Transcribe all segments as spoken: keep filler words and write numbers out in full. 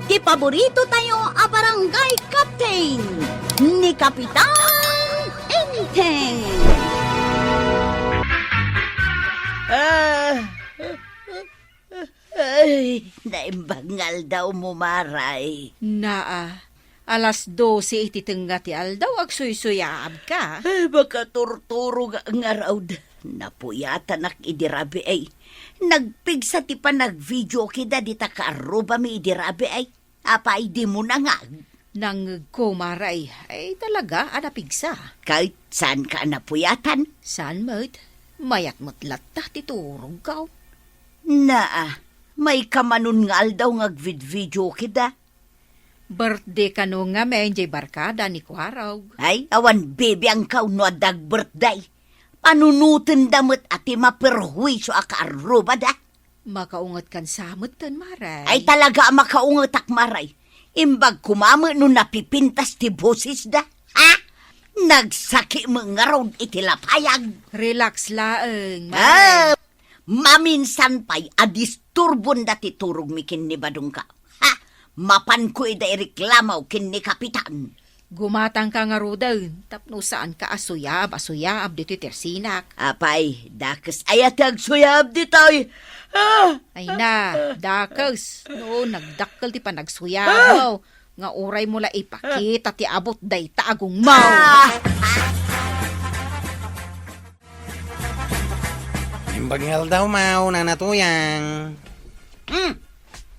Ti paborito tayo a barangay captain, ni Kapitan Enteng. Ah, ay, naimbag nga aldaw mo, Maray. Naa, alas dose iti tengnga ti aldaw, agsuysuyaabka. Ay, makaturturog nga raud. Napuyatanak idi rabii. Nagpigsa ti panagvideoke da dita kaarrubami idi rabii. Apay, dimo nangngeg? Nangngegko, Maray. Ay, talaga a napigsa. Ket saanka a napuyatan? Saan met. Mayat met latta ti turogko. Naa, maikamanon nga aldaw nga agvidvideoke da. Birthday kano ngamin jay barkada ni Kuarog. Ay, awan bibiangkaw no adda agbirthday. Panunotenda met a ti maperhuiso a kaarrubada. Makaungetkan sa metten, Maray. Ay, talaga a makaungetak, Maray. Imbag koma met no napipintas ti bosesda. Ha? Nagsaki met ngarud iti lapayag. Relax laeng, Maray. Ah, maminsan pay a disturbonda ti turogmi ken ni Badongko. Ha? Mapanko ida ireklamo ken ni Kapitan. Gumatangka ngaruden tapno saanka a suyab a suyab ditoy tersinak. Apay, dakes aya ti agsuyaab ditoy? Ah! Ay na, dakes. No, nagdakkel ti panagsuyabmo. Nga uray mo la ipakita ti abut dayta a gungmaw. Ah! Imbag nga aldaw, Maw, Nana Tuyang. Hmm.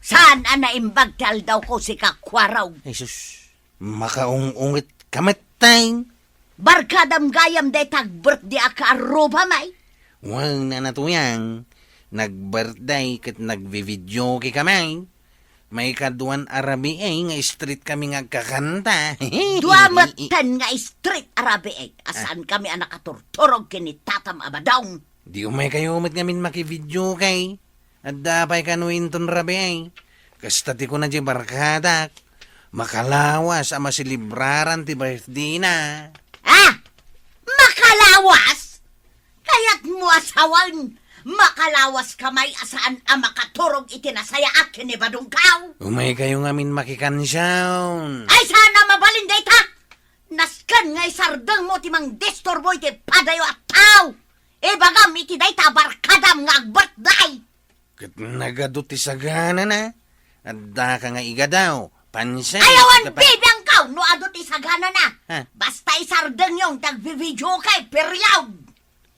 Saan a naimbag ti aldawko, sika Kuarog? Ay, sus. Makaung-unget ka met, tay. Barkadam gayam dayta agbirthday a kaarrubami. Wen, Nana Tuyang, nagbirthday ket nagvivideoke kami. Maikaduan a rabii nga street kami nga agkakanta. Dua metten nga street a rabii a saan kami a nakaturturog ken ni tatam a Badong. Di umaykayo met ngamin makivideoke. Adda pay kano inton rabii. Kasta ti kuna ti barkadak, makalawas a maselebraran ti birthdayna. Ah! Makalawas? Kayatmo a sawen, makalawaska may a saan a makaturog iti nasayaat ken ni Badongko? Umaykayo ngamin makikansiaw. Ay, saan a mabalin dayta! Nasken nga isardengmo ti mangdisturbo iti padayo a tao! Ibagam iti dayta a barkadam nga agbirthday! Ket nagadu ti saganana. Addaka nga igadaw, pansin. Ay, awan bibiangkaw no adu ti saganana. Ha? Basta isardengyo ti agvivideoke, period.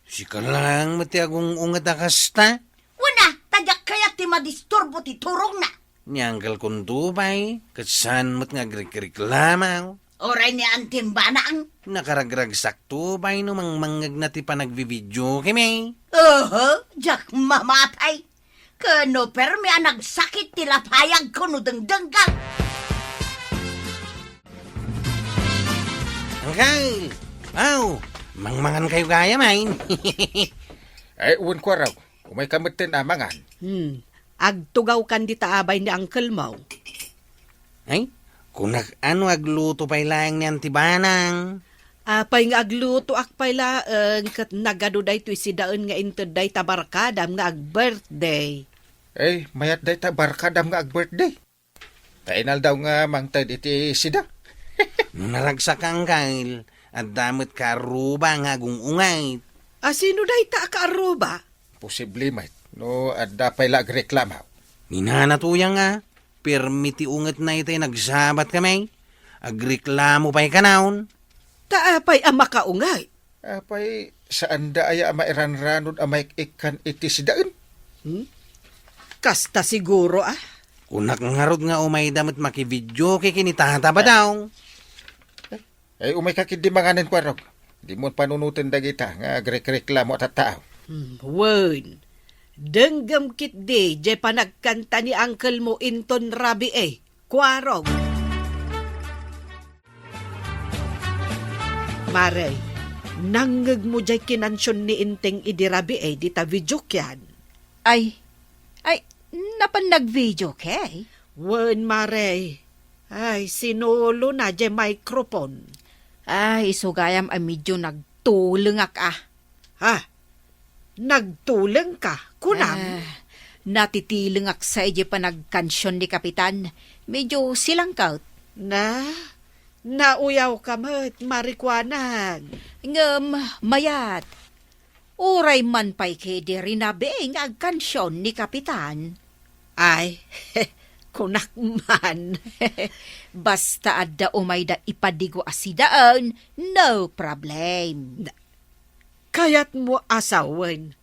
Sika laeng met ti agung-unget a kasta. Wen a, ta diak kayat ti madisturbo ti turogna. Ni Uncle Kunto pay, ket saan met nga agrikreklamo. Uray ni Antim Banang. Nakaragragsakto pay no mangmangngegna ti panagvivideokemi. Oho, diak mamatay. Ken no permi a nagsakit ti lapayagko no dengdengga. Uncle! Aw, mangmangankayo gayam, ay. Ay, wen, Kuarog. Umayka metten a mangan. Hmm. Agtugawkan dita abay ni uncle mo. Ay, kunak a no agluto pay laeng ni Anti Banang. Apay nga aglutoak pay laeng ket nagadu daytoy sidaen nga inted dayta barkadam nga agbirthday. Ay, mayat dayta barkadam nga agbirthday. Ta inaldaw nga mangted iti sida. No naragsak, Uncle, adda met kaarruba nga agung-unget. A, sino dayta a kaarruba? Posible met, no adda pay la agreklamo. Ni Nana Tuyang a, permi ti ungetna itay nagsabat kami. Agreklamo pay kanayon. Ta apay a makaunget? Apay, saanda aya a mairanranod a maik-ikkan iti sidaen? Hmm? Kasta siguro, a? Kunak ngarud nga umayda met makivideoke ken ni Tata Badong. Ay, umayka ketdi manganen, Kuarog. Dimo panunoten dagita nga agrekreklamo a tattao. Hmm, wen. Denggem ketdi jay panagkanta ni uncle mo inton rabii, Kuarog. Mare, nangngegmo jay kinansion ni Enteng idi rabii dita videokean? Ay, ay, napan nagvideoke? Wen, Mare. Ay, sinulona jay microphone. Ay, isu gayam a medio nagtulengak a. Ha? Nagtulengka? Kunam? Ah, Natitilengak sa idiay panagkansion ni Kapitan. Medyo silangkat. Na, nauyawka met, Mari Kuanang. Ngem, mayat. Uray man pay ketdi rinabii nga agkansion ni Kapitan. Ay, kunak man. Basta adda umayda ipadigo a sidaen, no problem. Na, kayatmo a sawen,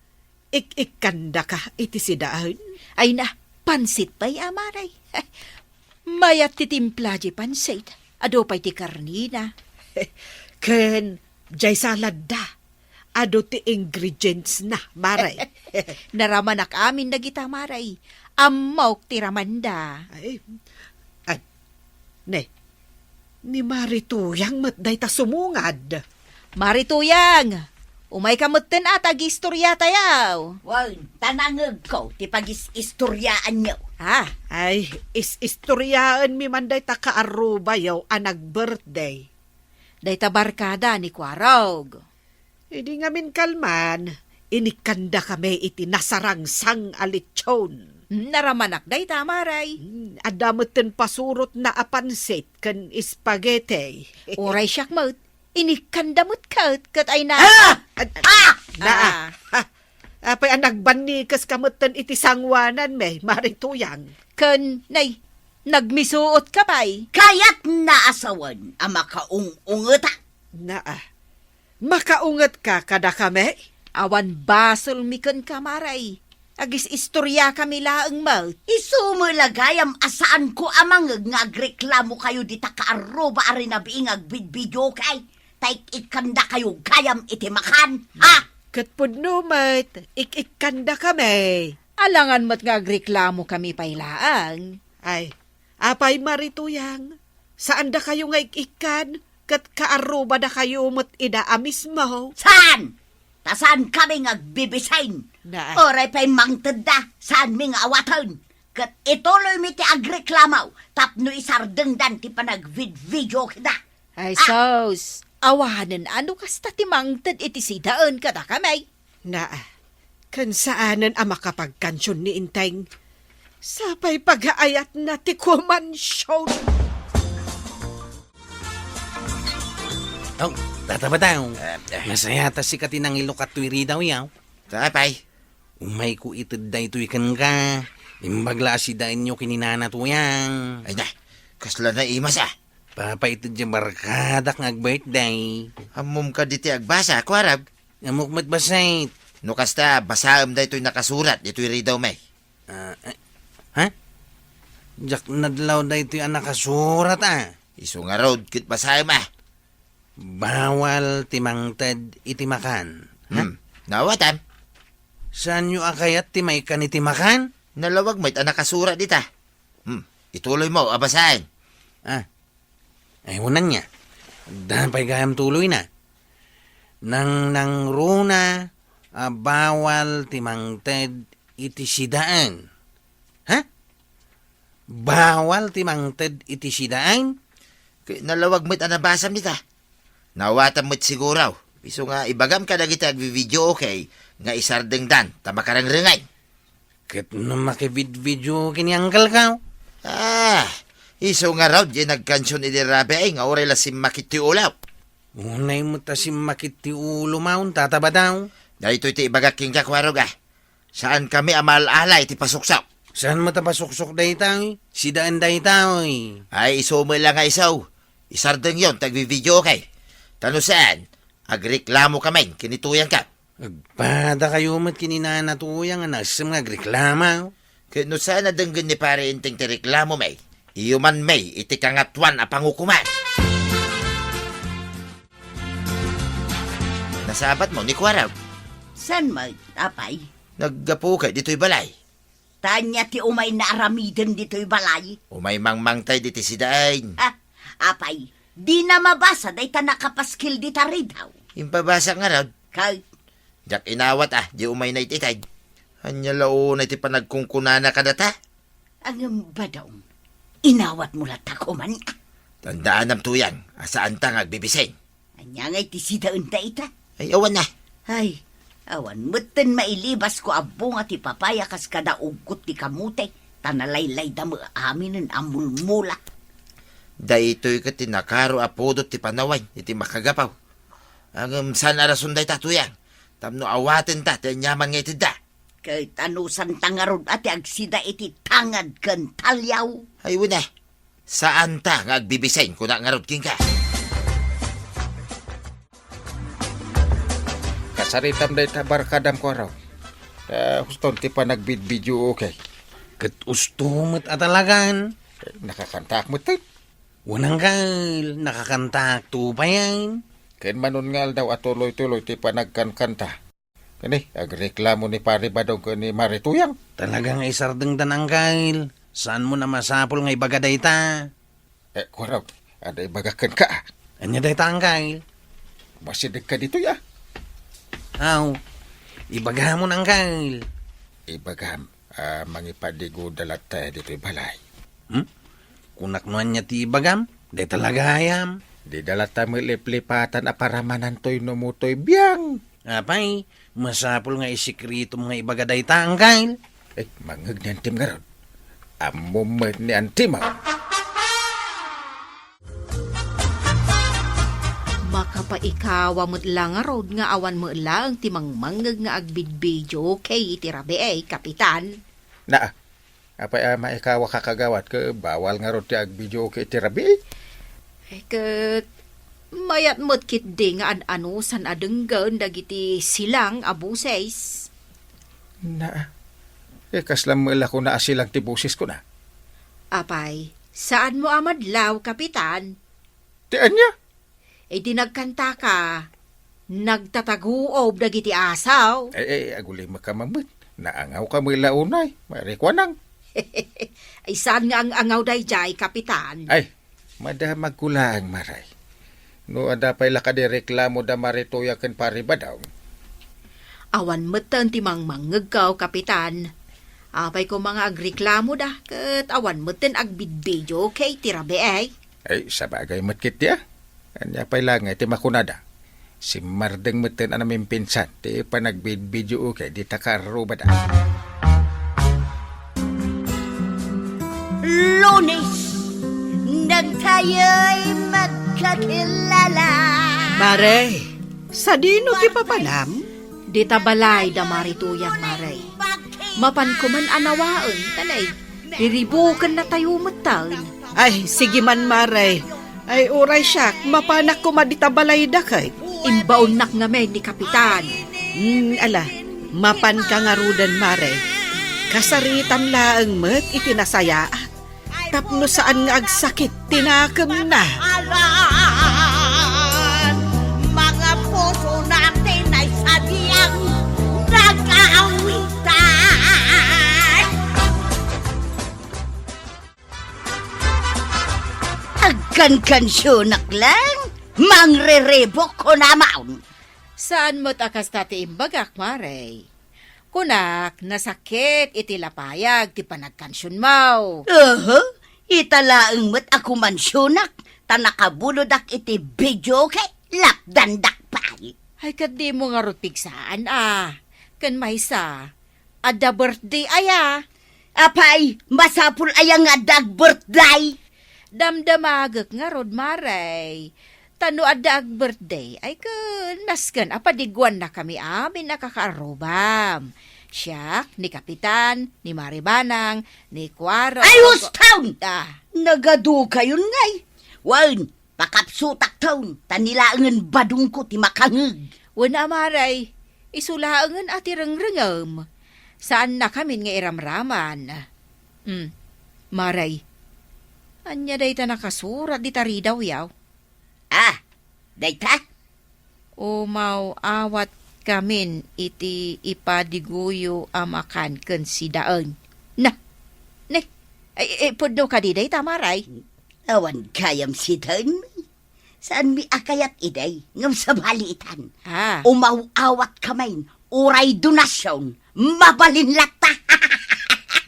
ik-ikkandaka iti sidaen? Ay na, pansit pay a, Mari. Mayat ti timpla diay pansit. Adu pay ti karnina. Ken, diay saladda. Adu ti ingredients na, Mari. Naramanak amin dagita, Mari. Ammok ti ramanda. Ay, ay, ne, ni Mari Tuyang met dayta sumungad. Mari Tuyang, umayka metten a ta agistoriatayo. Wen, ta nangngegko ti pagis-istoriaanyo. Ah, ay, is-istoriaenmi man dayta kaarrubayo a nag-birthday. Dayta barkada ni Kuarog. Idi ngamin kalman, inikkandakami iti nasarangsang a lechon. Hmm, naramanak dayta, Mari. Hmm, adda metten pasurotna a pansit ken spaghetti. Uray siak met, inikkanda met ket, ket ay na. Ah! Ah! Na, ah. Ah. Ah. Apay a nagbannikes ka metten iti sanguananmi, Mari Tuyang? Ken, nay, nagmisuot ka pay? Kayatna a sawen a makaung-ungeta. Naa, makaungetka kadakami? Awan basolmi kenka, Mari. Agis-istoriakami laeng met. Isu met la gayam a saanko a mangngeg nga agreklamokayo dita kaarruba a rinabii nga agbidbidiokay. Ta ik-ikkandakayo gayam iti makan, ha? Ket pudno met, ik-ikkandakami. Alangan met nga agreklamokami pay laeng. Ay, apay, Mari Tuyang, saandakayo nga ik-ikkan, ket kaarrubadakayo met ida a mismo? Saan? Ta saankami nga agbibisin. Na. Uray pay mangtedda, saanmi nga awaten. Ket ituloymi ti agreklamo tapno isardengdan ti panagvidvideo kida. Ay, ah, sus, awanen a no kasta ti mangted iti sidaen kadakami. Na, ken saanen a makapagkansion ni Enteng. Sapay pagaayatna ti kumansion. Oh, Tata Batang. Eh, eh. Nasayaat a sika ti nangilukat toy ridaw, yaw. Apay? Umayko ited daytoy kenka. Imbag la a sidaenyo ken ni Nana Tuyang. Ay na, kasla naimas a. Papaited diay barkadak nga ag-birthday. Ammom kadi ti agbasa, Kuarog? Ammok met bassit. No kasta, basaem daytoy nakasurat ditoy ridawmi. Ah, eh, ha? Diak nadlaw daytoy a nakasurat, ah. Isu ngarud, ket basaem, ah. Bawal ti mangted iti makan. Ha? Hmm. Naawatam. Saanyo a kayat ti maikan iti makan? Nalawag met a nakasurat dita. Hmm. Ituloymo a basaen. Ah. Ay, unanna. Adda pay gayam tuloyna. Nangnangruna a bawal ti mangted iti sidaen. Ha? Bawal ti mangted iti sidaen? Ket nalawag met a nabasam dita. Naawatam met siguro. Isu nga ibagam kadagiti agvivideo, okay, nga isardengdan ta makarengrengen. Ket no makividvideo ken ni uncle-ko? Ah, isu ngarud diay nagkansion idi rabii nga uray la simmakit ti ulo. Unay met a simmakit ti ulo, maun, Tata Batang. Daytoy ti ibagak kenka, Kuarog, ah. Saankami a maal-ala iti pasuksok. Saan met a pasuksok dayta, eh? Sidaen dayta, eh. Ay, isu met la nga isu. Isardengyon ti agvivideo, okay? Ta no saan, agreklamokamin ken ni Tuyangko. Agpadakayo met ken ni Nana Tuyang a naessem nga agreklamo. Ket no saan a denggen ni Pare Enteng ti reklamomi, iyumanmi iti Kangatoan a Pangukoman. Nasabatmo ni Kuarog? Saan met, apay? Naggapuka ditoy balay. Ta ania ti umayna aramiden ditoy balay? Umay mangmangted iti sidaen. Ah, apay, dina mabasa dayta nakapaskil dita ridaw? Impabasak ngarud. Kay? Diak inawat a, di umayna it-ited. Ania la unay ti panagkunkunana kadata? Ngem, Badong, inawatmo latta koman. Tandaanam, Tuyang, a saanta nga agbibisin. Ania ngay ti sidaen dayta? Ay, awan na. Ay, Awan metten mailibasko a bunga ti papaya kas kada ugkot ti kamote, ta nalaylayda met aminen a mulmula. Daytoy ket ti nakaro a pudot ti panawen iti makagapu. Ngem saan a rason dayta, Tuyang, tapno awatenta ti aniaman nga itedda. Ket anusanta ngarud a ti agsida iti tangad ken taliaw? Ay, wen a, saanta nga agbibising, kuna ngarud kenka. Kasaritam dayta barkadam, Kuarog. Ta huston ti panagbidbidyook. Ket husto met a talagan. Nakakantaak metten. Wen, angkel, nakakantaak to payen. Ken manon nga aldaw a tuloy-tuloy ti panagkankanta. Kani, agreklamo ni Pari Badong ken ni Mari Tuyang. Talaga nga isardengdan, angkel. Saanmo a masapul nga ibaga dayta? Eh, Kuarog, adda ibagak kenka. Ania dayta, angkel? Masidegka ditoy, a. Aw, ibagamon, angkel. Ibagam, a, mangipadiguda latta ditoy balay. Hmm? Kunak no ania ti ibagam, dayta la gayam. Dida latta met liplipatan a paramanantoy no motoy biang. Apay, masapul nga isikritom nga ibaga dayta, angkel. Eh, mangngeg ni antim ngarud. Ammom met ni antim, a. Makapaikawa met la ngarud nga awan met laeng ti mangmangngeg nga agbidbidyoke iti rabii, Kapitan. Naa, apay a maikawaka, kagawad, ket bawal ngarud ti agbidyoke iti rabii? Eh, ket mayat met ketdi nga an-anusan a denggen dagiti silang a boses. Naa, eh, kasla met la kuna a silang ti boses, kuna? Apay, saanmo a madlaw, Kapitan? Ti ania? Idi nagkantaka, nagtataguob dagiti asaw. Ay, ay, agulimekka man met. Naangawka met la unay, Mari Kuanang. Ay, saan nga ang-angaw daydiay, Kapitan? Ay, madamagko laeng, Mari. No adda pay la kadi reklamo da Mari Tuyang ken Pari Badong. Awan metten ti mangmangngegko, Kapitan. Apay koma nga agreklamoda, ket awan metten agbidbidyoke iti rabii. Ay, sabagay met ketdi, a. Ania pay la nga iti makunada? Simmardeng metten a namimpinsan ti panagbidbidyoke dita karrubada. Lunes, dagtayoy magkakilala. Mare, sadino ti papanam? Dita balay da Mari Tuyang, Mare. Mapanko man a nawaen, ta nay, riribuken natayo metten. Ay, sige man, Mare. Ay, uray siak, mapanak koma dita balayda ket. Imbaonnak ngamin ni Kapitan. Hmm, ala, mapanka ngaruden, Mare. Kasaritam laeng met iti nasayaat. Tapno saan nga agsakit ti nakemna. Alan, mga puso natin ay sadyang nag-aawitan. Agkankansionak lang, mangreribok ko naman. Saan met a kasta ti imbagak, Mare? Kunak, nasakit iti lapayag ti panagkansionmo. Aha, ita laeng met a kumansionak, ta nakabulodak iti videoke, lapdandak pay. Ay, ket dimo ngarud pigsaan, a. Ken maysa, adda birthday aya. Apay, masapul aya nga adda agbirthday? Damdamagek ngarud, Mare. Ta no adda agbirthday, ay ken nasken a padiguannakami amin a kakaarrubam. Siak, ni Kapitan, ni Mari Banang, ni Kuaro. Ay, husto! Ah. Nagadukayon ngay. Wen, pakapsutak taon, ta ni laengen badongko ti makangngeg. Wen a, Mare, isu laengen a ti rengrengem. Saannakamin nga iramraman. Hmm. Mare, ania dayta nakasurat dita ridawyaw? Ah, dayta? Umaawatkami iti ipadiguyo a makan ken sidaen. Na, ne, ay, ay, pudno kadi dayta, Mare? Awan gayam sidaenmi. Saanmi a kayat idi, ngem sabali itan. Ah. Umaw-awatkamin, uray donasion, mabalin latta.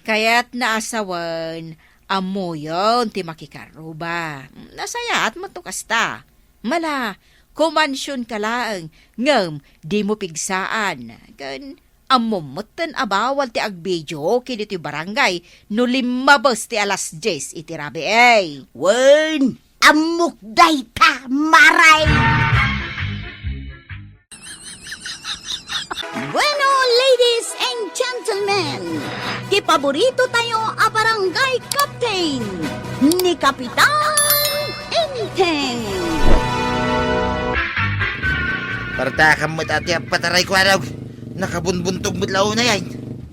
Kayatna a sawen, ammoyon ti makikarruba. Nasayaat met no kasta. Mala, kumansionka laeng, ngem dimo pigsaan. Ken ammom metten a bawal ti agbidio kiditoy barangay no limmabes ti alas dies iti rabii. Wen, ammok dayta, Maray! Bueno, ladies and gentlemen, ti paborito tayo a barangay captain, ni Kapitan Enteng. Partakan met ati a pataray ko araw. Nakabunbuntog met la unay ay.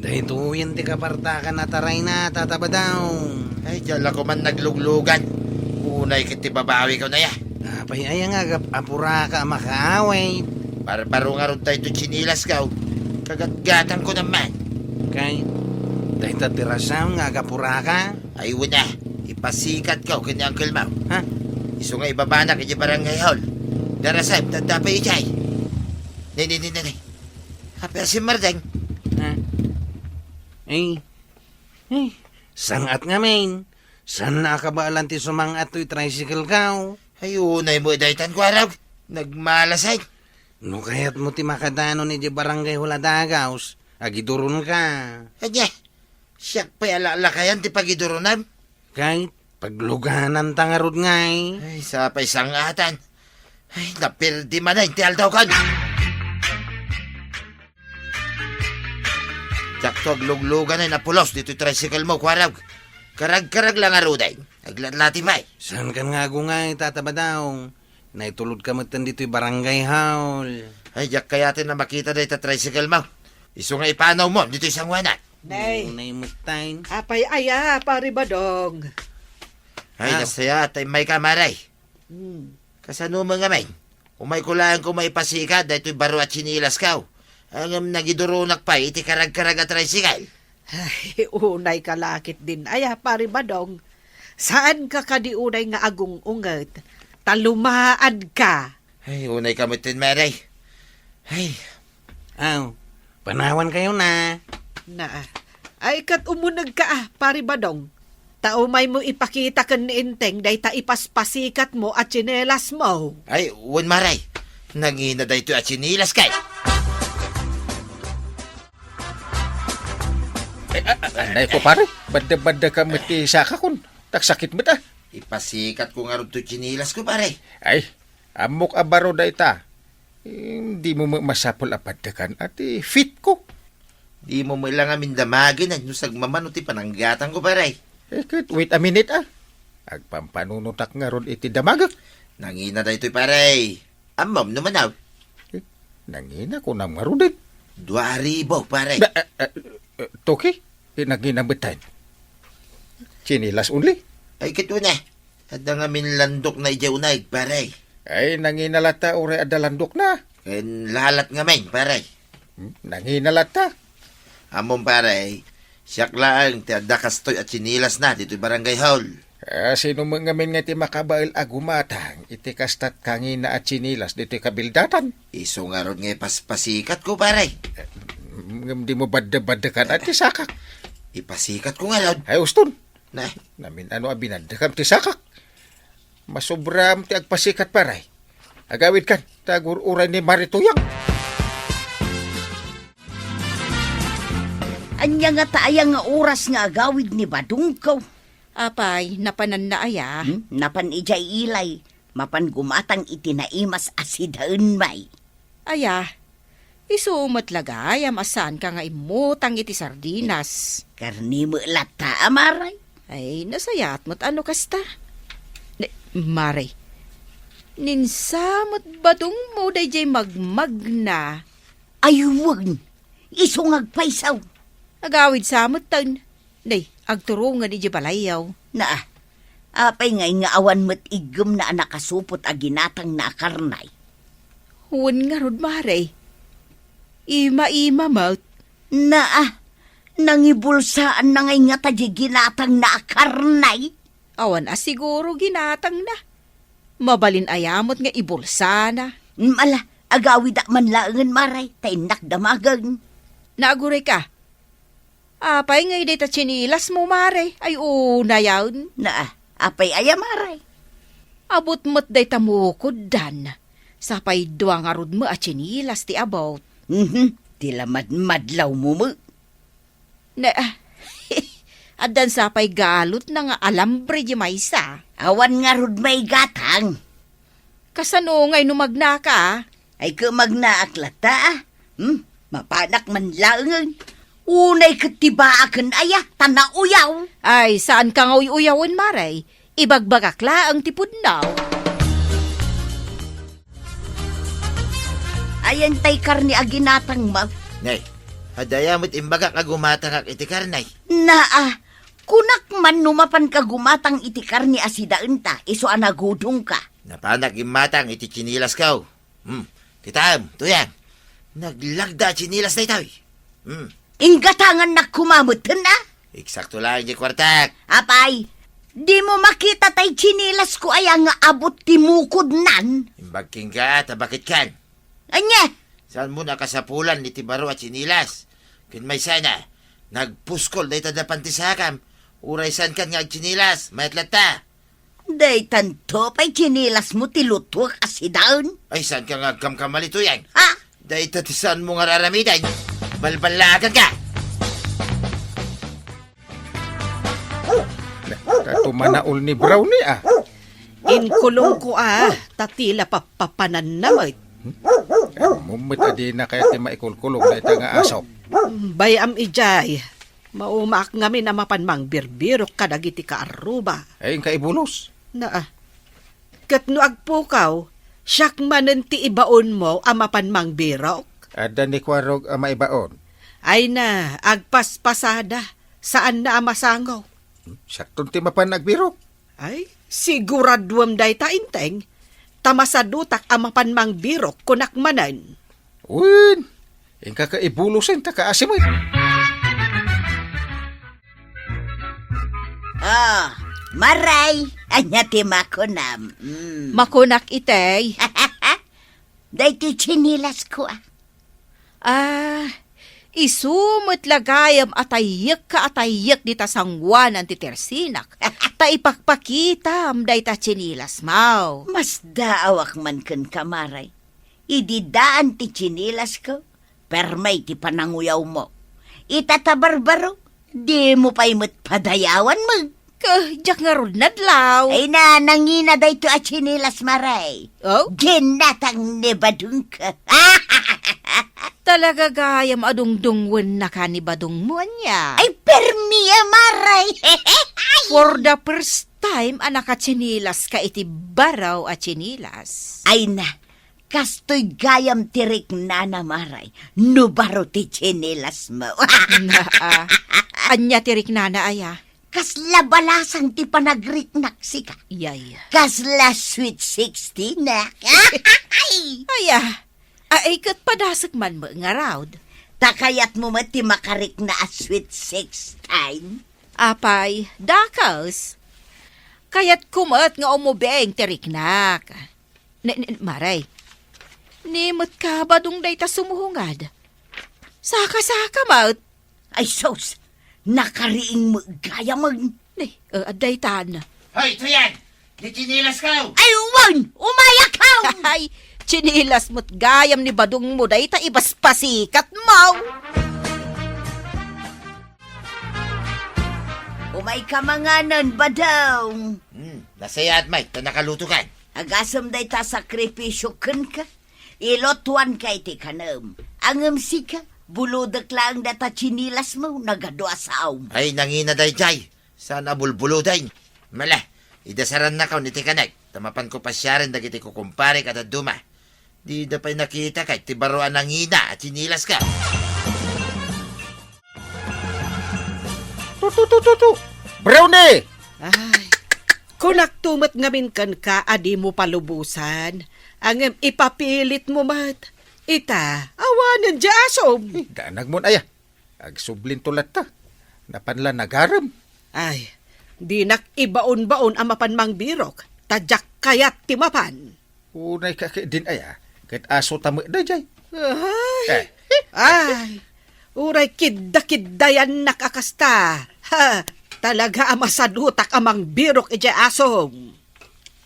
Daytoyen ti kapartakan a tarayna, Tata Badong. Ay, diyan la ko man nagluglugan. Unay ket ti babawi ko na ya. Apay aya nga agap-, apuraka a makaaway? Barbaro ngarud daytoy tsinilas ko. Kagatgatang ko naman. Kay, dayta ti rason nga agapuraka? Ay, wala. Ipasikat ko ken ni Uncle Mau. Ha? Isu nga ibabanak iti barangay hall. Darasem, tadda pa ijay. Ni, ni, ni, ni, ni. Apay a simmardeng? Ha? Ay, ay, sangat ngamin. Saan na akabaelan ti sumang-at toy tricycle kaw? Ay, unay mo daytan ko araw. Nagmalasay. No kayat mo ti makadanon iti barangay hall a dagaws, agiduron ka. Anya, siak pay a lakayan ti pagiduronem. Kay, pagluganan ta ngarud ngay. Ay, sapay sangatan. Ay, napirdi man ay ti aldaw kan. Diakto agluglugan ay napulos ditoy tricycle mo, kuarag. Karag-karag lang aruday. Aglatlati pay. Saan kan nga agungay, Tata Badong? Naitulod ka metten ditoy barangay hall. Ay, diak kayaten a makita dayta tricycle mo. Isu nga ipanaw mo ditoy sanguanan. Nay. Unay metten. Apay aya, Pare Badong? Ay, Aw. Nasaya, tay may ka, Maray. Hmm. Kasano mo nga, May? Umay ko laeng ko maipasikat daytoy baro a tsinilas kaw. Ngem nagiduronak pay iti karagkarag a tricycle. Ay, unay ka lakit din aya, Pare Badong. Saan ka kadi unay nga agung-unget? Ta lumaad ka. Ay, unay ka metten, Mary. Ay. Aw, panawan kayo na. Na, ay, ket umuneg ka, ah, Pare Badong. Ta umay mo ipakita ken ni Enteng dayta ipaspasikat mo a tsinelas mo. Ay, wen, Maray. Nangina daytoy a tsinelas kay. Ay, a-, a-, anay ko, pare. Badda-badda ka met ti sakakon. Tagsakit met, ah. Ipasikat ko ngarud toy tsinelas ko, pare. Ay, ammok a baro dayta. Eh, di mo ma-, masapul a paddekan a ti fit ko. Di mo met la ngamin damagen no sagmamano ti pananggatang ko, pare. Eh, ket wait a minute, ah. Agpampanunotak ngarud iti damagek. Nangina daytoy, pare. Ammom no manaw? Eh, nangina ko nam ngaruden. Dua ribo, pare. Da, eh, eh, eh, Toki? Eh, nangina met tayo. Tsinelas only? Ay, ket una. Adda ngamin landok na idiay uneg, pare. Ay, nangina latta, uray adda landok na. Ken lalat ngamin, pare. Hmm, nangina latta. Ammom, pare, siak laeng ti adda kastoy a tsinelas na ditoy barangay hall. Ah, sino met ngamin nga ti makabael a gumatang iti kastat kangina a tsinelas ditoy kabildatan? Isu ngarud nga ipaspasikat ko, pare. Eh, ngem di mo badde-baddekan a ti sakak. Ipasikat ko ngarud. Ay, uston. Na. Namin ano a binaddekam ti sakak. Masobram ti agpasikat, pare. Agawid kan, ta agur-uray ni Mari Tuyang. Ania ngata aya nga oras nga agawid ni Badongko? Apay, napananna aya? Hmm? Napan idiay ilay. Mapan gumatang iti naimas a sidaen, may. Aya, isu met la gayam a saanka nga immutang iti sardinas. Karne met latta, Maray. Ay, nasayaat met no kasta. Ne, Maray, ninsa met Badongmo daydiay magmagna. Ay, wen, isu nga agpayso. Agawid sa metten. Nay, agturongen idiay balayyo. Naa, apay ngay nga awan met iggemna a nakasupot a ginatangna a karnay? Wen ngarud, Mare. Ima-ima met. Naa, nangibulsaanna ngay ngata diay ginatangna a karnay? Awan a siguro ginatangna. Mabalin aya met nga ibulsana. Mm, ala, agawidak man laengen, Mare, ta innak damagen. Naaguray ka. Apay ngay dayta tsinelas mo, Mare? Ay, unayen. Naa, apay aya, Mare? Abut met dayta mukoddan. Sapay dua ngarud met a tsinilas ti abot. Mhm, ti la madmadlawmo met. Ne, ah, addan sapay galotna nga alambre di maysa. Awan ngarud maigatang. Kasano ngay no magnaka? Ay, ket magnaak latta, ah. Hmm? Mapanak man laengen. Unay ket ti baaken aya, ta nauyaw. Ay, saan ka nga uy-uyawen, Mare. Ibagbagak laeng ti pudno. Ayan tay karne a ginatangmo. Nay, adda aya met imbagak a gumatangak iti karne. Naa, kunak man no mapanka gumatang iti karne a sidaenta, isu a nagudongka. Napanak gimmatang iti tsinilasko. Hmm, kitaem, Tuyang. Naglagda a tsinilas daytoy. Hmm. Inggatangannak koma metten, a? Eksakto laeng ti kuartak. Apay, dimo makita tay tsinilasko aya nga abot ti mukodnan? Imbag kenka, ta baketkan. Ania? Saanmo nakasapulan iti baro a tsinilas? Ken maysana, nagpuskol dayta dapan ti sakam. Uray saankan nga agtsinilas, mayat latta. Daytanto pay tsinilasmo ti lutuek a sidaen? Ay, saanka nga agkamkamali, Tuyang? Ha? Dayta ti saanmo nga ar-aramiden. Balballaaganka! Kato manaol ni Brownie, a. Inkulongko, a, ta tila pappapananna met. Ammom met a dina kayat ti maikulkulong dayta nga aso. Bay-am idiay. Maumaak ngamin a mapan mangbirbirok kadagiti kaarruba. Ay, inka ibulos. Naa. Ket no agpukaw, siak manen ti ibaonmo a mapan mangbirok? Adda ni Kuarog a maibaon. Ay na, agpaspasada, saanna a masango. Siakton ti mapan agbirok. Ay, siguraduem dayta, Enteng, ta masadutak a mapan mangbirok, kunak manen. Wen, inka ket ibulosen ta kaasi met. Ah, Maray, ania ti makunam? Mm. Makunak itay. Daytoy tsinilasko, a. Ah, isu met la gayam a tayyekka a tayyek dita sangoanan ti tersinak, ta ipakpakitam dayta tsinilasmo. Masdaawak man kenka, Maray. Idi daan ti tsinilasko, permay ti pananguyawmo. Ita ta barbaro, dimo pay met padayawan met. Ket diak ngarud nadlaw. Ay na, nangina daytoy a tsinilas, Maray. Oh? Ginatang ni Badongko. Talaga gayam a dungdungwennaka ni Badongmo, ania? Ay, permi a, Maray. For the first time a nakatsinilaska iti baro a tsinilas. Ay na, kastoy gayam ti riknana, Maray, no baro ti tsinilasmo. Naa, ania ti riknana, aya? Kasla balasang ti panagriknak sika. Yay. Kasla Sweet Sixteen, a. Aya, ay ket padasek man met ngarud. Ta kayatmo met ti makarikna a Sweet Sixteen? Apay, dakes. Kayatko met nga umubing ti riknak. Ne, ne, Maray, ni met ka Badong dayta sumuhungad. Saka-saka met. Ay sus, nakariing met gayamen. Ne, eh, adaytan. Hoy, Tuyan! Ni tsinilasko! Ay, wen! Umayakaw! Ay, tsinilas met gayam ni Badongmo dayta ibasbasikatmo. Umayka manganen, Badong. Hmm, nasayaat met ta nakalutokan. Agasem dayta sakripisio kenka. Ilutuanka iti kanem. Ngem sika, bulodek laeng data tsinilasmo, nagadua saom. Ay, nangina daydiay. Saan a bulbulodeng. Mala, idasarannakon iti kanek, ta mapanko pasiaren dagiti kukumparek a dadduma. Dida pay nakita ket ti baro a nangina a tsinilaska. Tu, tu, tu, tu, tu. Brownie! Ay, kunakto met ngamin kenka a dimo palubosan. Ngem ipapilitmo met. Ita, awanen diay asom. Eh, danagmon aya. Agsublinto latta. Napan la nagarem. Ay, dinak ibaon-baon a mapan mangbirok, ta diak kayat ti mapan. Unay ka ket din aya, ket aso ta met daydiay. Ay, Eh. Ay, uray kidda-kiddayannak a kasta. Ha, talaga a masadutak a mangbirok idiay asom.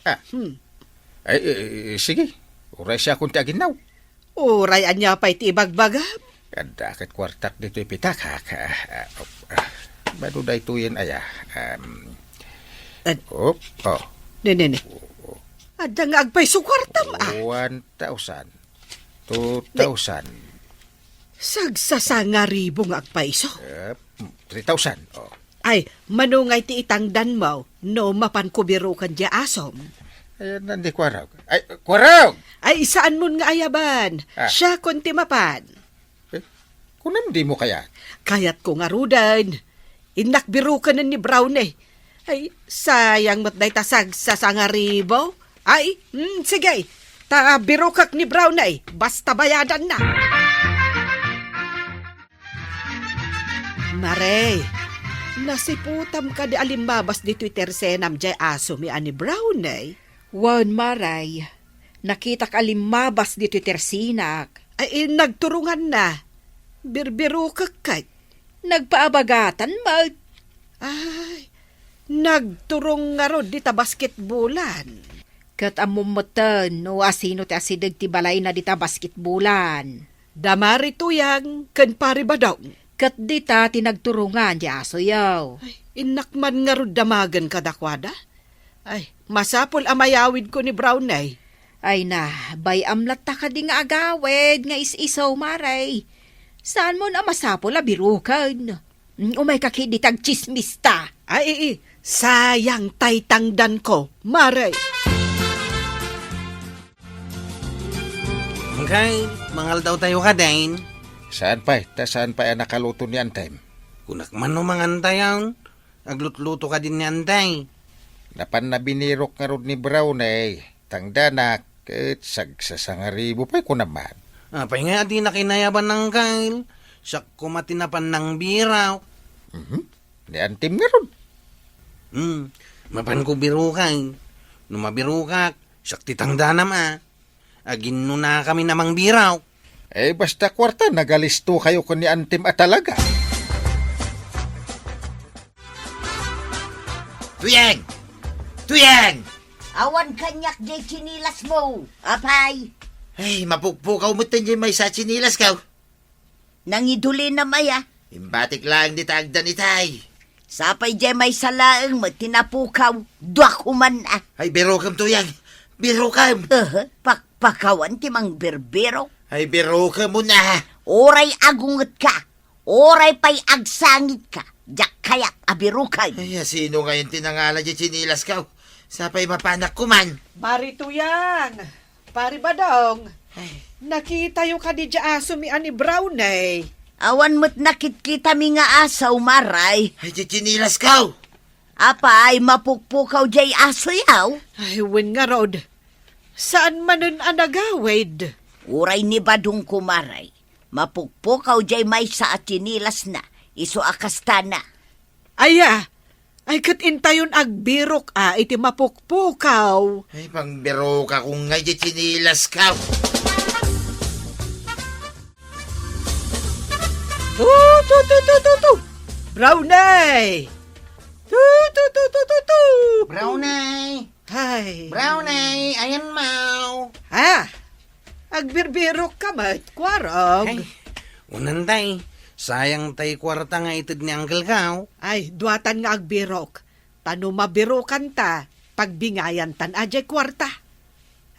Ah. Hmm. Ay, eh, eh, sige. Uray siakon ti aginnaw. Uray ania pay ti ibagbagam? Adda ket kuartak ditoy pitakak. Ah, ah, ah. Mano daytoyen aya? Um, Ad- oh, oh. Ne, ne, ne. Adda nga agpayso kuartam, ah. One thousand. Two thousand. Sagsasangaribu nga agpayso. Eh, three thousand. Oh. Ay, mano ngay ti itangdanmo no mapanko biroken diay asom? Ay, nandi kuarog. Ay, kuarog! Ay, saanmon nga ayaban. Ah. Siakon ti mapan. Eh, kunam dimo kayat? Kayatko ngaruden. Innak biroken ni Brownie. Ay, sayang met dayta sagsasangaribu. Ay, mm, sige. Ta birokek ni Brownie. Basta bayadanna. Mare, nasiputam kadi a limmabas ditoy tersenam diay asomi a ni Brownie? Wen, Mare, nakitak a limmabas ditoy tersenak. Ay, nagturonganna. Birbirokek ket. Nagpaabagatan met. Ay, nagturong ngarud dita basketbolan. Ket ammom metten no asino ti asideg ti balayna dita basketbolan. Da Mari Tuyang ken Pari Badong. Ket dita ti nagturongan ti asoyo. Ay, innak man ngarud damagen kadakuada. Ay, masapul a mayawidko ni Brownie. Ay na, bay-am latta kadi nga agawid nga is-iso, Mare. Saanmon a masapul a biroken? Mm, umayka ketdi ta agtsismista. Ay, ii, sayang tay tangdanko, Mare. Angkel, mangaldawtayo kadin? Saan pay? Ta saan pay a nakaluto ni Antem? Kunak man no mangantayon. Aglutluto kadin ni Antay. Napanna binirok ngarud ni Brownie, tangdanak, ket sagsasangaribu pay kunam man. Apay nga a dinak inayaban, Angkel? Siak koma ti napan nangbirok. Mhm. Ni Antem ngarud. Hmm, mapanko biroken. No mabirokak, siak ti tangdanam a. Aginnunakami a mangbirok. Eh, basta kuarta, nagalistokayo ken ni Antem a talaga. Tuyeng! Tuyeng! Awan kaniak diay tsinilasmo, apay. Ay, mapukpukaw metten diay maysa a tsinilasko. Nangidulinam aya? Imbatik laeng dita agdan itay. Sapay diay maysa laeng met ti napukaw, dua koman a. Ay, birokem, Tuyeng. Birokem. Ehe, pakpakawan ti mangbirbirok. Ay, birokem, una. Uray agungetka, uray pay agsangitka, diak kayat a biroken. Ay, asino ngayon ti nangala diay tsinilasko? Sapay mapanak koman. Mari Tuyang, Pari Badong, ay, nakitayo kadi diay asomi a ni Brownie? Awan met nakitkitami nga aso, Maray. Ay, diay tsinilasko! Apay, mapukpukaw diay asoyo? Ay, wen ngarud. Saan manen a nagawid? Uray ni Badongko, Maray. Mapukpukaw diay maysa a tsinilasna, isu a kastana. Aya, ay ket intayon agbirok a iti mapukpukaw. Ay, pangbirokak ngay diay tsinilasko. Tu, tu, tu, tu, tu, tu. Brownie! Tu, tu, tu, tu, tu, tu. Brownie! Ay. Brownie, ayan mo. Ha? Agbirbirok ka met, Kuarog? Ay, unan tay, sayang tay kuarta nga ited ni Uncle Kao. Ay, duatan nga agbirok. Ta no mabirokan ta, pagbingayan tan a diay kuarta.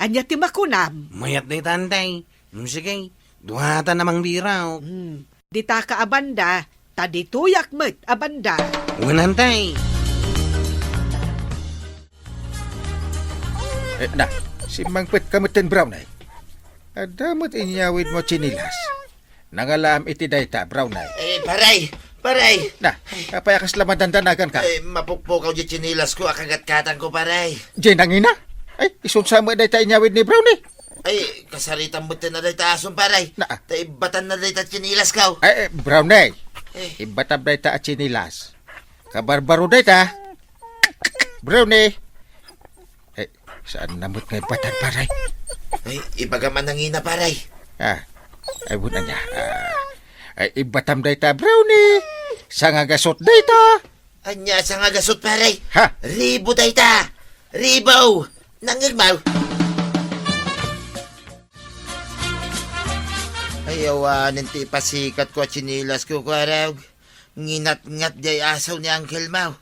Ania ti makunam? Mayat dayta, Antay. Hmm, sige, duatan a mangbirok. Hmm. Ditaka a banda, ta ditoyak met a banda. Wen, Antay. Eh, na, simmangpet ka met ten, Brownie. Adda met inyawid mo tsinilas. Nangalaam iti dayta, Brownie. Eh, paray! Paray! Na, apay a kasla madandanagan ka? Eh, mapukpukaw diay tsinilasko a kagatkatangko, paray. Diay nangina? Ay, isunsa met dayta inyawid ni Brownie? Ay, kasaritam met ten a dayta asom, paray. Na. Ta ibbatanna dayta tsinilasko. Ay, eh, Brownie. Eh. Ibbatam dayta a tsinilas. Kabarbaro dayta. Brownie. Eh, saanna met nga ibbatan, paray? Ay, ibagam a nangina, paray. Ah, ay, wen ania. Ah, ay, ibbatam dayta, Brownie. Sangagasot dayta. Ania sangagasot, paray? Ha? Ribo dayta. Ribo. Nangngegmo? Awanen ti ipasikatko a tsinilasko, Kuarog. Nginatngat diay asaw ni Uncle Mau.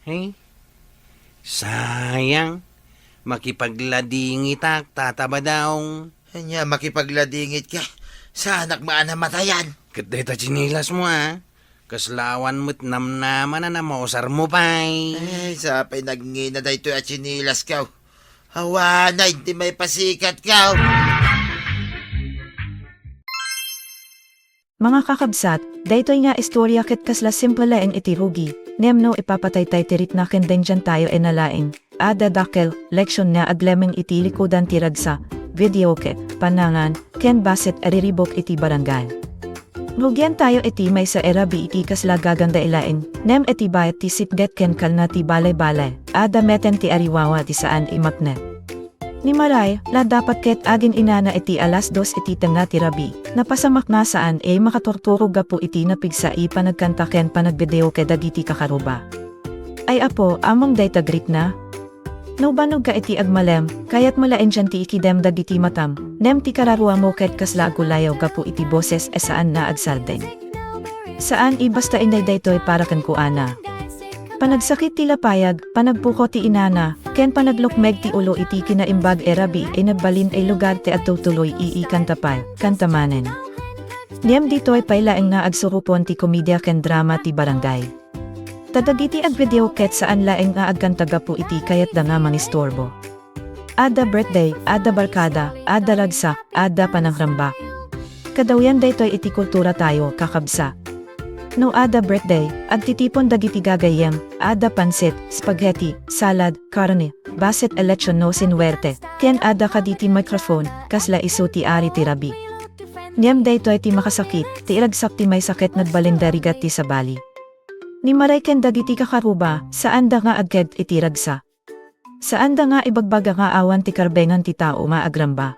Hey, sayang. Makipagladingitak, Tata Badong. Ania, makipagladingitka? Saanak met a namatayan? Ket dayta tsinilasmo, a? Kasla awan met namnamana a mausarmo pay. Ay, sapay nagngina daytoy a tsinilasko. Awanen ti maipasikatko. Mga kakabsat, daytoy nga istorya ket kasla simple laeng iti rugi, ngem no ipapataytay ti rikna ken dengdian tayo a nalaing, adda dakkel, leksyon nga aglemeng iti likudan ti ragsak, videoke, panangan, ken bassit a riribuk iti barangay. Rugian tayo iti maysa a rabii iti kasla gaganda a laing, ngem iti bayat ti sipnget ken kalna ti balay-balay, adda metten ti ariwawa ti saan a maknek. Ni Maray, la dapat ket agin-inana iti alas dos iti tengnga ti rabii, napasamak nga saan a makaturturog gapu iti napigsa a panagkanta ken panagbideoke dagiti kakaruba. Ay Apo, ammom dayta a rikna? No bannogka iti agmalem, kayatmo laeng dian ti ikidem dagiti matam, ngem ti kararuamo ket kasla agulayaw gapu iti boses a saan a agsardeng. Saan a basta inday daytoy para kenkuana. Panagsakit ti lapayag, panagpukaw ti inana, ken panaglukmeg ti ulo iti kinaimbag a rabii a nagbalin a lugar ti agtutuloy a kanta pay, kanta manen. Ngem ditoy pay laeng nga agsurupon ti komedia ken drama ti barangay. Ta dagiti agbideok ket saan laeng nga agkanta gapu iti kayatda nga mangisturbo. Adda birthday, adda barkada, adda ragsak, adda panangramba. Kadawian daytoy iti kultura tayo, kakabsat. No adda birthday, agtitipon dagiti gagayyem, adda pansit, spaghetti, salad, karne, bassit a lechon no sinuwerte, ken adda kadagiti microphone, kasla isu ti ari ti rabii. Ngem daytoy ti makasakit, ti ragsak ti maysa ket nagbalin a rigat ti sabali. Ni Maray ken dagiti kakaruba, saanda nga agked iti ragsak. Saanda nga ibagbaga nga awan ti karbengan ti tao nga agramba.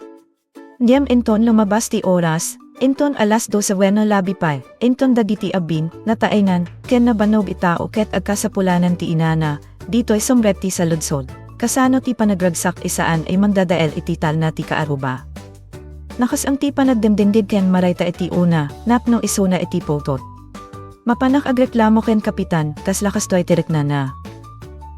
Ngem inton lumabas ti oras, inton alas dose wenno labi pay, inton dagiti abin, nataengan, ken nabannog a tao ket agkasapulanan ti inana, ditoy sumrek ti saludsod. Kasano ti panagragsak a saan a mangdadael iti talna ti kaaruba? Nakasang ti panagdengdengngeg ken Maray ta iti una, napno isuna iti pultot. Mapanak agreklamo ken kapitan, kasla kastoy ti riknana.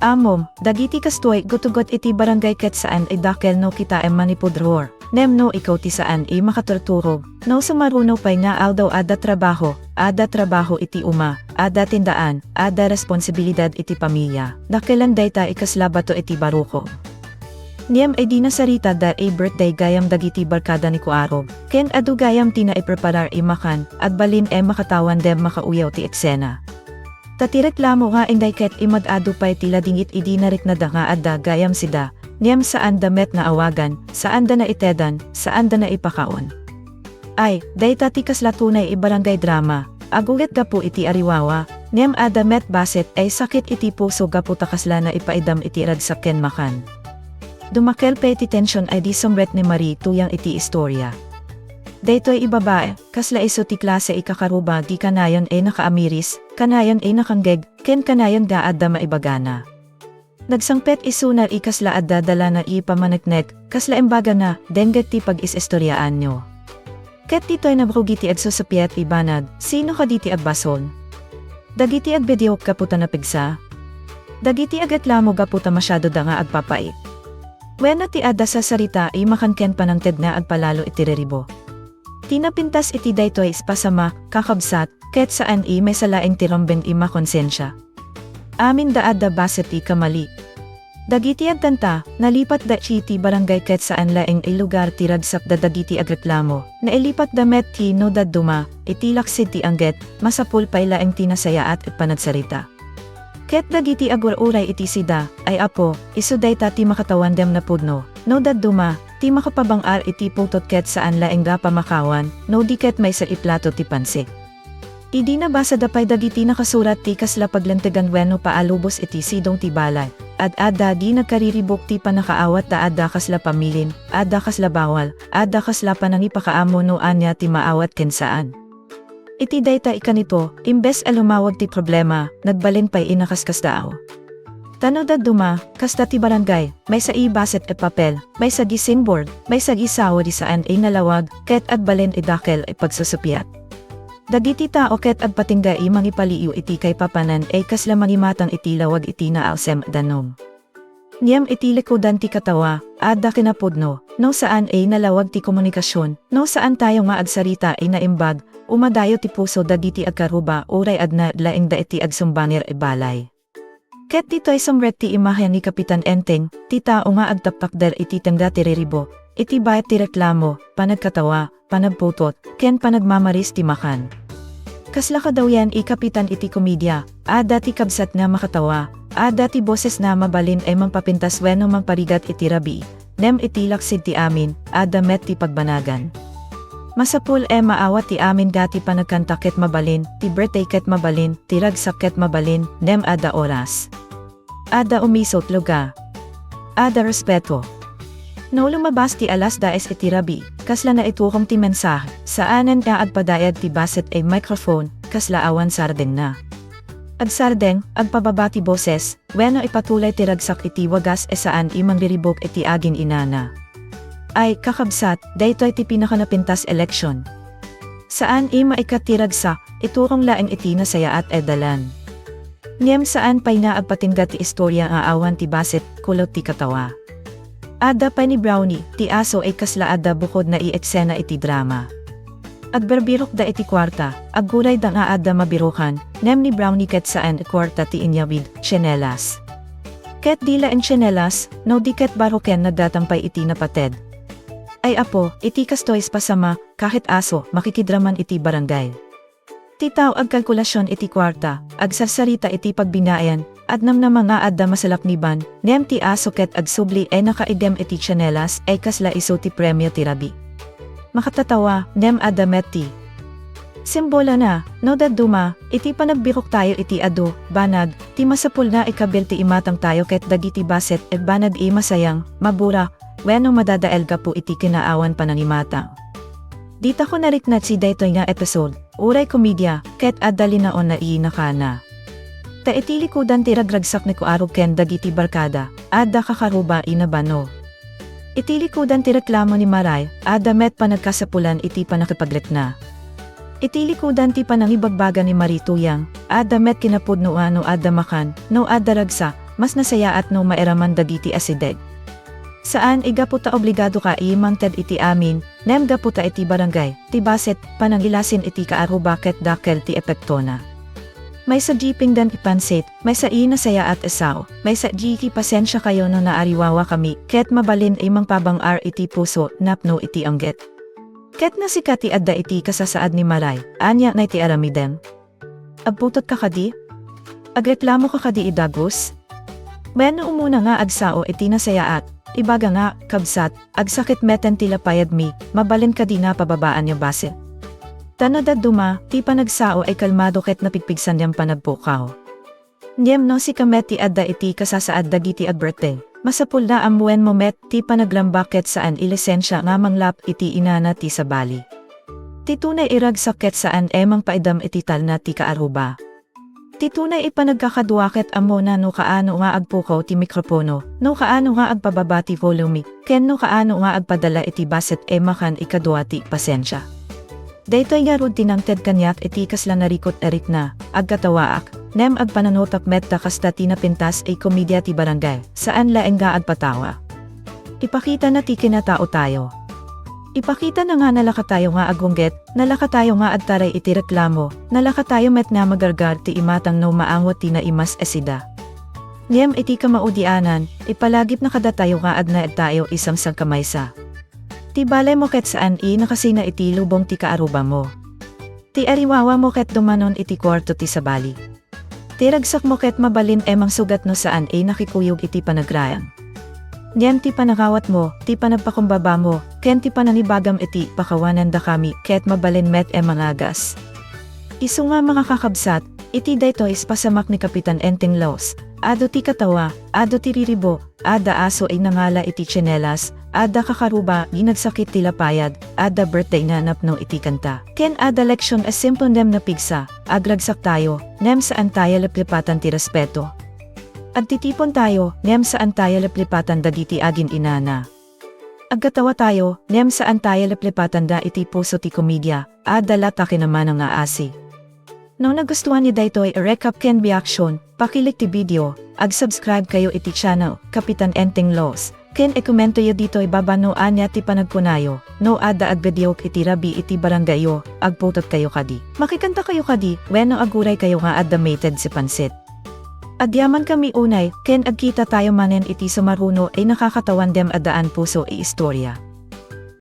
Ammom, dagiti kastoy gutugot iti barangay ket saan a dakkel no kitaem manipudror. Ngem no ikaw ti saan a makaturturog, no sumaruno pay nga aldaw adda trabaho, adda trabaho iti uma, adda tindaan, adda responsibilidad iti pamilia, dakkelan dayta a kasla bato iti barukog. Ngem idi nasarita da a birthday gayam dagiti barkada ni Kuarog, ken adu gayam ti naipreparar a makan, agbalin a makatawan dem makauyaw ti eksena. Ta ti reklamo nga inday ket a mad-adu pay ti ladingit idi nariknada nga adda gayam sida, ngem saanda met nga awagan, saanda nga itedan, saanda nga ipakaon. Ay, dayta ti kasla tunay a barangay drama. Agulit gapu iti ariwawa, ngem adda met bassit a sakit iti puso gapu ta kasla naipaidam iti ragsak ken makan. Dumakkel pay ti tension a di sumrek ni Marie tuyang iti istorya. Daytoy a babae, kasla isu ti klase a kakaruba di kanayon a nakaamiris, kanayon a nakanggeg, ken kanayon nga adda maibagana. Nagsangpet isuna a kasla adda dalana a pamaneknek, kasla imbagana, dengngeg ti pag-is-istoryaanyo. Ket ditoy nagrugi ti agsusuppiat a banag, sino kadi ti agbasol? Dagiti agbideok gapu ta napigsa? Dagiti agreklamo gapu ta masiadoda nga agpapait? Wenno ti adda sasarita a makan ken panangted nga agpalalo iti riribo? Ti napintas iti daytoy a pasamak, kakabsat, ket saan a maysa laeng ti rumbeng a makonsensia. Aminda adda bassit a kamali. Dagiti agkanta, nalipatda iti barangay ket saan laeng a lugar ti ragsakda dagiti agreklamo, nailipatda met ti no dadduma, iti laksid ti angget, masapul pay laeng ti nasayaat a panagsarita. Ket dagiti agur-uray iti sida, ay Apo, isu dayta ti makatawan dem napudno, no dadduma, ti makapabang-ar iti pultot ket saan laeng nga pamakawan, no di ket maysa a plato ti pansit. Idi nabasada pay dagiti nakasurat ti kasla paglentegan wenno paalubos iti sidong ti balay, ad-adda di nagkariribuk ti pannakaawat ta adda kasla pamilin, adda kasla bawal, adda kasla panangipakaammo no ania ti maawat ken saan. Iti dayta a kanito, imbes a lumawag ti problema, nagbalin pay a nakaskasdaaw. Ta no dadduma, kasta ti barangay, maysa i bassit a papel, maysa a signboard, maysa a sao a saan a nalawag, ket agbalin a dakkel a pagsusupiat. Dagiti tao ket agpatingga a mangipaliiw iti kaipapanan a kasla mangimatang iti lawag iti naawsem a danum. Ngem iti likudan ti katawa, adda kinapudno, no saan a nalawag ti komunikasion, no saantayo nga agsarita a naimbag, umadayo ti puso dagiti agkaruba uray agna laeng da iti agsumbanger a balay. Ket ditoy sumrek ti imahe ni Kapitan Enteng, ti tao nga agtaptakder iti tengga ti riribo, iti bayat ti reklamo, panagkatawa, panagputot, ken panagmamaris ti makan. Kasla kadawyan i Kapitan iti komedia, adda ti kabsatna a makatawa, adda ti bosesna a mabalin a mangpapintas wenno mangparigat iti rabii, ngem iti laksid ti amin, adda met ti pagbanagan. Masapul a maawat ti amin dati panagkanta ket mabalin, ti birthday ket mabalin, ti ragsak ket mabalin, ngem adda oras. Adda umisut luga. Adda respeto. No lumabas ti alas dayes iti rabii, kasla naiturong ti mensahe, saanen nga agpadayag ti bassit a microphone, kasla awan sardengna. Agsardeng, agpababa ti boses, wenno ipatulay ti ragsak iti wagas a saan a mangriribuok iti agin-inana. Ay, kakabsat, daytoy ti pinakanapintas a leksion. Saan a maikat ti ragsak, iturong laeng iti nasayaat a dalan. Ngem saan pay nga agpatingga ti istoria nga awan ti bassit, kulot ti katawa. Adda pay ni Brownie, ti aso a kasla adda bukodna a eksena iti drama. Agbirbirokda iti kuarta, aggurayda nga adda mabirokan, ngem ni Brownie ket saan a kuarta ti inyawid, tsinelas. Ket di laeng tsinelas, no di ket barokenna gatang pay iti napated. Ay apo, iti kastoy a pasamak, kahit aso, makikidraman iti barangay. Ti tao agkalkulasion iti kuarta, agsarsarita iti pagbinayan, agnaman nga adda masalakniban, ngem ti aso ket agsubli a nakaigem iti tsinelas a kasla isu ti premio ti rabii. Makatatawa, ngem adda met ti simbolana, no dadduma, iti panagbiroktayo iti adu, banag, ti masapul nga ikabil ti imatangtayo ket dagiti bassit a banag a masayang, mabura, wenno madadael gapu iti kinaawan panangimatang. Ditako narikna ti daytoy nga episode, uray komedia, ket adda linaonna a nakana. Ta iti likudan ti ragragsak ni Kuarog ken dagiti barkada, adda kakaruba a nabano. Iti likudan ti reklamo ni Maray, adda met panagkasapulan iti pannakipagrikna. Iti likudan ti panangibagbaga ni Marituyang, adda met kinapudno a no adda makan, no adda ragsak, mas nasayaat no mairaman dagiti asideg. Saan a gapu ta obligadoka a mangted iti amin, ngem gapu ta iti barangay, ti bassit, panangilasin iti kaaruba ket dakkel ti epektona. Maysa a pinggan ti pansit, maysa a nasayaat a sao, maysa a pasensiakayo no naariwawakami, ket mabalin a mangpabang-ar iti puso, napno iti angget. Ket no sika ti adda iti kasasaad ni Maray, ania ti aramidem? Agputotka kadi? Agreklamoka kadi a dagus? Wenno umuna nga agsao iti nasayaat, ibaga nga, kabsat, agsakit meten ti lapayadmi, mabalin kadi nga pababaanyo bassit? Ta no dadduma, ti panagsao a kalmado ket napigpigsan ti panagpukaw. Ngem no sika met ti adda iti kasasaad dagiti agbirthday, masapul nga ammoenmo met ti panagrambak ket saan a lisensia nga manglap iti inana ti sabali. Ti tunay a ragsak ket saan a mangpaidam iti talna ti kaaruba. Ti tunay a panagkakadua ket ammona no kaano nga agpukaw ti mikropono, no kaano nga agpababa ti volume, ken no kaano nga agpadala iti bassit a makan a kadua ti pasensia. Daytoy ngarud ti nangted kaniak iti kasla narikot a rikna, agkatawaak, ngem agpananutak met ta kasta ti napintas a komedia ti barangay, saan laeng nga agpatawa. Ipakitana ti kinataotayo. Ipakitana nga nalakatayo nga agungget, nalakatayo nga agtaray iti reklamo, nalakatayo met nga magargar ti imatang no maangot ti naimas a sida. Ngem iti kamaudianan, ipalagipna kadatayo nga agnaedtayo a sangsankamaysa. Ti balaymo ket saan a nakasina iti lubong ti kaarubamo. Ti ariwawamo ket dumanon iti kuarto ti sabali. Ti ragsakmo ket mabalin a mangsugat no saan a nakikuyog iti panagraem. Ngem ti panangawatmo, ti panagpakumbabamo, ken ti panangibagam iti pakawanandakami ket mabalin met a mangagas. Isu nga, mga kakabsat, iti daytoy a pasamak ni Kapitan Enteng Laus, adu ti katawa, adu ti riribo, adda aso a nangala iti tsinelas, adda kakaruba a nagsakit ti lapayad, adda birthday nga napno iti kanta, ken adda leksion a simple ngem napigsa, agragsaktayo, ngem saantayo leplipatan ti respeto. Agtitipon tayo, ngem saan tayo leplipatan dagiti agin-inana. Agkatawa tayo, ngem saan tayo leplipatan da iti puso ti komedia, adda la ta kinamana nga asi. No nagustuhan ni daytoy recap ken reaction, pakilik ti video, ag-subscribe kayo iti channel, Kapitan Enteng Laws, ken ikomento yo ditoy baba no ania ti panagkunayo, no adda agbidiok iti rabii iti barangay yo, agputot kayo kadi. Makikanta kayo kadi, wenno aguray kayo nga adda mated si pansit. Agyaman kami unay, ken agkita tayo manen iti sumaruno ay nakakatawan dem addaan puso ay istorya.